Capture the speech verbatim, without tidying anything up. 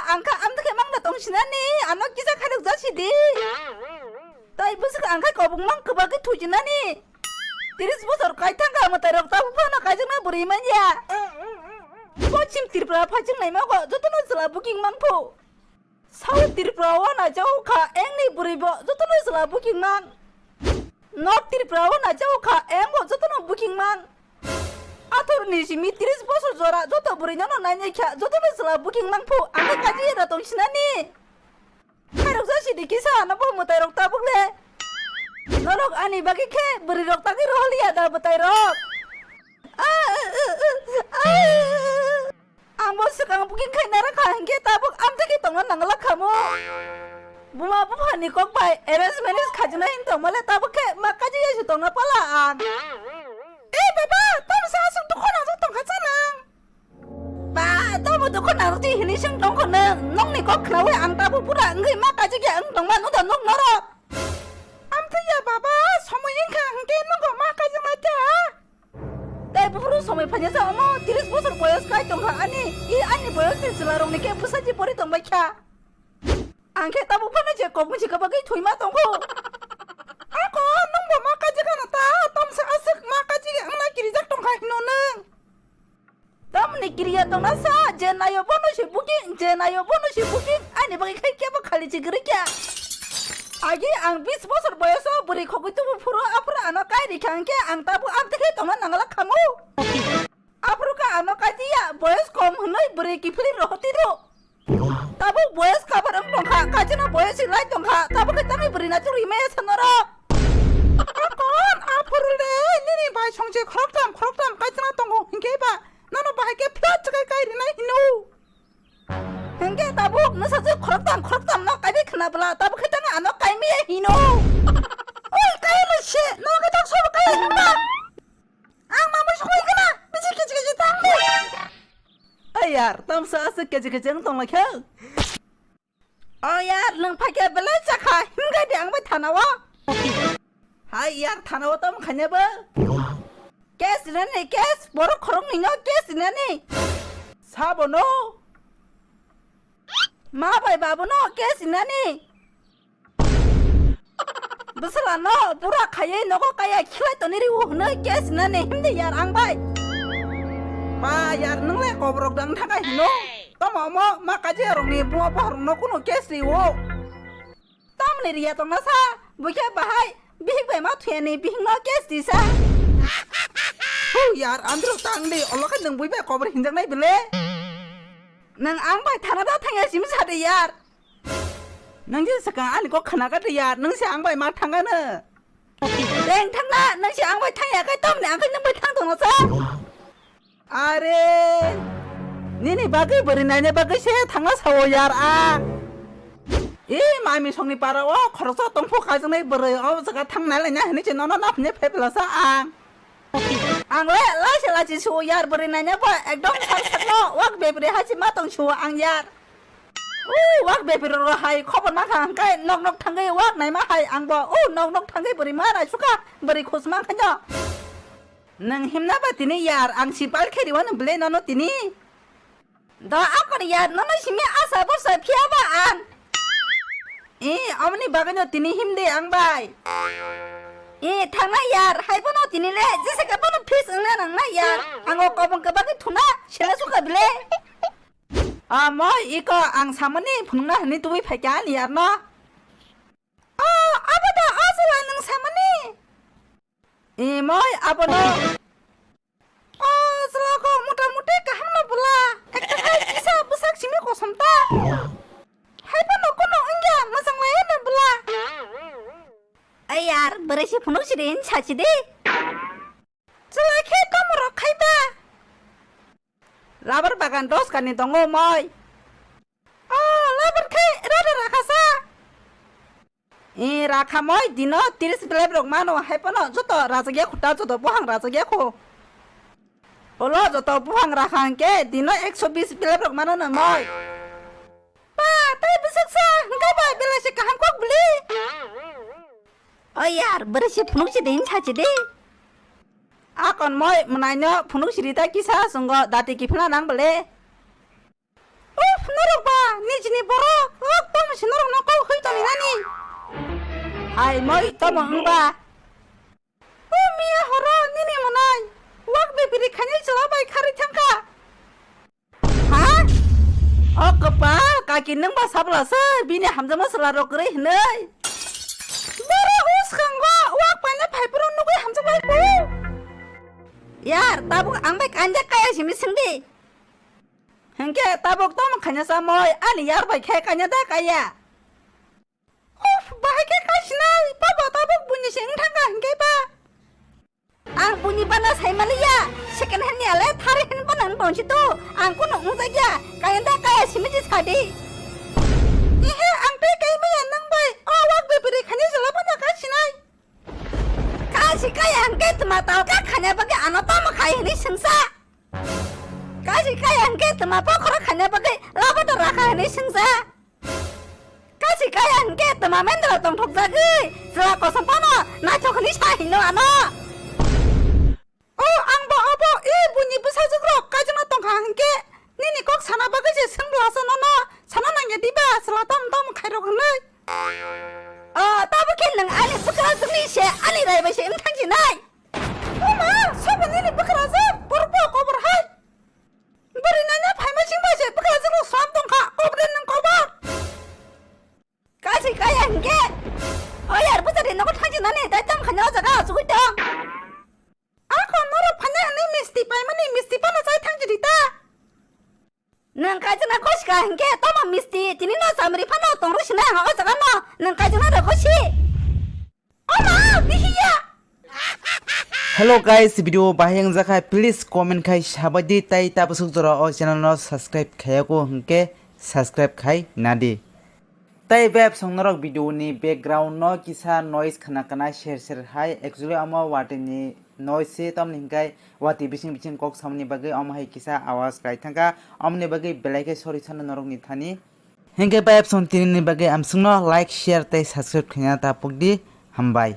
Ang kha amtwkhe mangna tongsinani, ano kisa khairok jasidi. Tai bwswk ang kha kobong mang kwbagwi thuisinani. Tris bosor kaithang kha mwtairok tabuk phano kaijakna bwrwi manya. Pochim Tripura phaiching naima go jotono chwla booking mangphu. South Tripura o naijao kha engni bwrwi bo jotono chwla booking mang. North Tripura o naijao kha eng bo jotono booking mang. Athor ni simi tris bosor jora joto bwrwi no nainai kha jotono chwla booking mangphu ang khe kaji era tongsinani. Khairok jasidi kisa ano bo mwtairok tabuk le. Norok ani bagwi khe bwrwirok tagwi rohorliya da mwtairok. Ang bo swkang booking khai nara kha hinkhe tabuk amtwkhe tongna nangla khamu. Buma buphani kok bai arrange manage khajina hin tongmale tabuk khe ma kaji yasi tongna pala ang. Ei baba, tamo sa aswk dukho nang tongkha chanang. Ba, tamo dukho nang ti hini sing tongkho nang, nokni kok khnawi ang tabuk pura wngwi ma kaji khe ang tongma nuda nok norok. Amtwkya baba, somoi wngkha hinkhe nokho ma kaji ma kha. Tei buphuru somoi phanya sa omo, tris bosor boyos kai tongkha ani, i ani boyos ni chwla rokni khe bwsachi pori tongbai kha. Ang khe tabuk phano je kok mujika bagwi thwima tongkho. Ako, nwng bo ma kaji khano ta, tamsa aswk ma kaji wngna kirijak tongkha hino nwng. Tamni kiriya tongna sa, je nayo bono se booking, je nayo bono se booking, ani bagwi khai kebo khali chigri kya. Agi ang bis bosor boyoso bwrwi khogwi tubu phuru aphuru ano kai rikha hwnkhe ang tabuk amtwkhe tongna nangala khamu. Aphuru kha ano kaitiya boyos kom hwnwi bwrwi kiphilwi rohortwi rw. Tabuk boyos kabar wng tongkha, kachino boyos si lai tongkha, tabuk khe tangwi bwrwi na chwrwi maya sa norok. Akon, aphuru le, nini bai songche khoroktham, khoroktham kachina tongo, hinkhe ba, nono bahai khe flat chwkai kai rinai hino. Hinkhe tabuk, nwsajwk khoroktham, khoroktham no kaiwi khna bwla, tabuk khe tangwi ano kai maya hino. Oi, kai le se, nono khe tak sobo kai himba. Ang mamui songwi khna, bisi kechi kechi tang di. Ay yar, tamsa aswk kechi kechi wng tong lai khe. O yar, nwng phaikhe belai chakha, himgai di ang bai thana o. Hai yar, thana o tamo khaina bo. Case rinani, case, borok khoroknwi no case rinani. Sabo no? Ma bai babu no case rinani. Bwsala no pura khaiwi nogo kaya khilai toni riu hwnwi case rinani himdi yar ang bai. Ba yar, nwng le koborok dang thakai hino. Tamo omo ma kaji rokni buma bohrok no kuno case rio. Tamni riya tongna sa, buikhe bahai bihik bai ma thuyani bihik no case di sa. Hu yar, andro tang di, olo khe nwng bui bai kobor hinjaknai bile. Nwng ang bai thana da thangya simi sa de yar. Nwng je swkang ani kok khna ka de yar, nwng se ang bai ma thangano. Teng thangna, nwng se ang bai thangya kai tamni ang kai nwng bai thang tongna sa. Are, nini bagwi bwrwi naina bagwi se thangna sao yar ang. E mami songni para o khoroksa tongphu kaijaknai bwrwi o jaga thang nai laina hinwi se nono naphine phai phlasa ang. Ang le laise lachi su yar bwrwi naina bo ekdom sak sakno wak bebri hachi ma tong su ang yar. U wak bebri ro hai khobor ma kha hwnkhe nok nok thangwi wak naima hai ang bo u nok nok thangwi bwrwi ma nai suka bwrwi khus ma khaino. Nwng himna ba tini yar, ang sipal khe riwano bwle nono tini. Da akor yar, nono simi asa borsa phiya ba ang. E, amoni bagwino tini himde ang bai. E, thangna yar, hai bono tini le, jesa ka bono fis wngna nangna yar. Ang o kobong ka bagwi thuna, sela suka bwle. A, moi, iko ang samani phunukna hwnwi tubui phaikha ani yar no. O, abo da, o jora nwng samani. E, moi, abono. O, jwlago mota moti kaham no bwla. Ekta hai kisa bwsak simi kosom ta. Hai phano kono wngya, mwchang lai no bwla. Ai yar, bwrwi se phunuk siri hin sachi di. Chwla khe tamo rok khai ta. Rabar bagan dos kani tongo moi. O, labar khe rada rakha sa. E, rakha moi dino tris belep rok mano, hai phano joto rajak ya kho ta, joto buhang rajak ya kho. Olo joto buhang rakha hwnkhe dino ekso bis belep rok mano no moi. Pa, tai bwswk sa, hwnkhe bai belai se kaham kok bwli. O yar, bwrwi se phunuk si de, hin sachi de. Akon moi mwnaino phunuk siri ta kisa chwngo dati kiphilna nang bwle. Uff, Norok ba nijini borok, o tamo se norok no kok hoi toni nani. Hai moi tamo wng ba. O miya horo nini monai, wak bebiri khainai chwla bai kharwi thangkha. Ha? O kwpal, kaki nwng ba sabla se bini hamjakma chwla rok kwrwi hinwi. Boro o swkango wak paina phai phuru nugwi hamjak bai bo. Yar, tabuk ang bai kanja kaya simi swngdi. Hwnkhe tabuk tamo khaina chamoi ani yar bai khe kanya da kaya. Uff, bahai khe kaisinai, baba tabuk buini se wng thangkha hwnkhe ba. Ang buini bana sai manliya, second hand ni ale third hand bana wng tongsi tu, ang kunu wngjakya, kanya da kaya simi je sadi. Ehe, ang tei kai maya nang bai, o wak bebiri khaini jala bana kaisinai. Kaisi kaya hwnkhe tma talka khaina bagwi ano tamo khai hwnwi swngsa. Kaisi kaya hwnkhe tma pokhoro khaina bagwi labada rakha hwnwi swngsa. Kaisi kaya hwnkhe tma mendra tongthokjagwi chwla kosom phano naithok hwnwi sa hino ano. O ang bo obo e buini bwsajwk rok kaijakna tongkha hwnkhe nini kok sana bagwi se swngla sa nono sana nangya diba chwla tom tom khairok hwnwi. O tabukhe nwng ani bwkrajwkni se ani rai bai se wng thang sinai. Oma, sobo nini bwkrajwk, borok bo kobor hai. Bwrwi naina phaima sing bai se bwkrajwk rok sam tongkha, kobor de nwng kobor. Kaisi kaya hwnkhe. O yar bwsari nogo thang sinani, tai tamo khaina o jaga o chugui tong. Ako norok phaina hwnwi misti paimani, misti phano chai thang sidi ta. Nwng kaijakna gosi kha hwnkhe tamo misti, tini no chamri phano tongro sinai ang o jaga no, nwng kaijakna rw gosi. Oma, bihiya. Hello guys, video bahai wngjakha, please comment khai sabaidi tai tabasuk jora o channel no subscribe khayako hwnkhe subscribe khai nadi. Tai beb song norok video ni background no kisa noise khana kana ser ser hai, actually omo watwi ni noise se, tamni hwnkhe watwi bising bising kok samani bagwi omo hai kisa awas kai thangkha, omoni bagwi belai khe sorry sano norok ni thani. Hingke bai episode tini ni bagwi amsungno like, share tei subscribe khaina ta pokdi. Hambai.